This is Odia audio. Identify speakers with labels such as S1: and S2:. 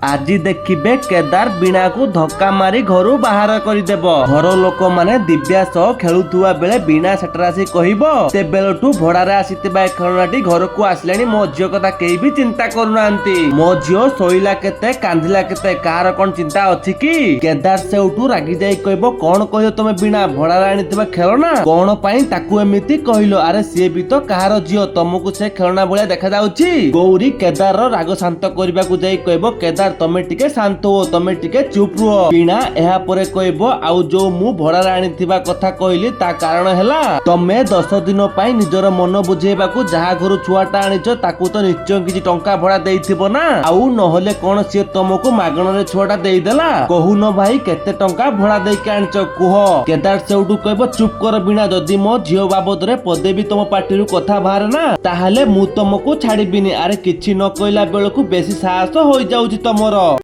S1: ଆଜି ଦେଖିବେ କେଦାର ବୀଣାକୁ ଧକ୍କା ମାରି ଘରୁ ବାହାର କରିଦେବ। ଘର ଲୋକମାନେ ଦିବ୍ୟା ସହ ଖେଳୁଥିବା ବେଳେ ବୀଣା ସେଠାରେ ଆସି କହିବ, ସେବେଳଠୁ ଭଡାରେ ଆସିଥିବା ଏ ଖେଳଣାଟି ଘରକୁ ଆସିଲାଣି, ମୋ ଝିଅ କଥା କେହି ବି ଚିନ୍ତା କରୁନାହାନ୍ତି। ମୋ ଝିଅ ଶୋଇଲା କେତେ, କାନ୍ଦିଲା କେତେ, କାହାର କଣ ଚିନ୍ତା ଅଛି କି? କେଦାର ସେଉଠୁ ରାଗି ଯାଇ କହିବ, କଣ କହିଲ ତମେ ବୀଣା, ଭଡାରେ ଆଣିଥିବା ଖେଳଣା କଣ ପାଇଁ ତାକୁ ଏମିତି କହିଲ? ଆରେ ସିଏ ବି ତ କାହାର ଝିଅ, ତମକୁ ସେ ଖେଳଣା ଭଳିଆ ଦେଖାଯାଉଛି? ଗୌରୀ କେଦାରର ରାଗ ଶାନ୍ତ କରିବାକୁ ଯାଇ କହିବ, କେଦାର ତମେ ଟିକେ ଶାନ୍ତ ହୁଅ, ତମେ ଟିକେ ଚୁପ୍ ରୁହ। ବୀଣା ଏହା ପରେ କହିବ, ଆଉ ଯୋଉ ମୁଁ ଭଡାରେ ଆଣିଥିବା କଥା କହିଲି ତା କାରଣ ହେଲା ତମେ 10 ଦିନ ପାଇଁ ନିଜର ମନ ବୁଝେଇବାକୁ ଯାହା ଘରୁ ଛୁଆଟା ଆଣିଛ ତାକୁ ତ ନିଶ୍ଚୟ କିଛି ଟଙ୍କା ଭଡା ଦେଇଥିବ ନା? ଆଉ ନହେଲେ କଣ ସିଏ ତମକୁ ମାଗଣାରେ ଛୁଆଟା ଦେଇଦେଲା? କହୁନ ଭାଇ, କେତେ ଟଙ୍କା ଭଡା ଦେଇକି ଆଣିଛ କୁହ। କେଦାର ସେଉଠୁ କହିବ, ଚୁପ୍ କର ବୀଣା, ଯଦି ମୋ ଝିଅ ବାବଦରେ ପଦେ ବି ତମ ପାଟିରୁ କଥା ବାହାରେ ନା, ତାହେଲେ ମୁଁ ତମକୁ ଛାଡିବିନି। ଆରେ କିଛି ନ କହିଲା ବେଳକୁ ବେଶୀ ସାହସ ହୋଇଯାଉଛି ତମର।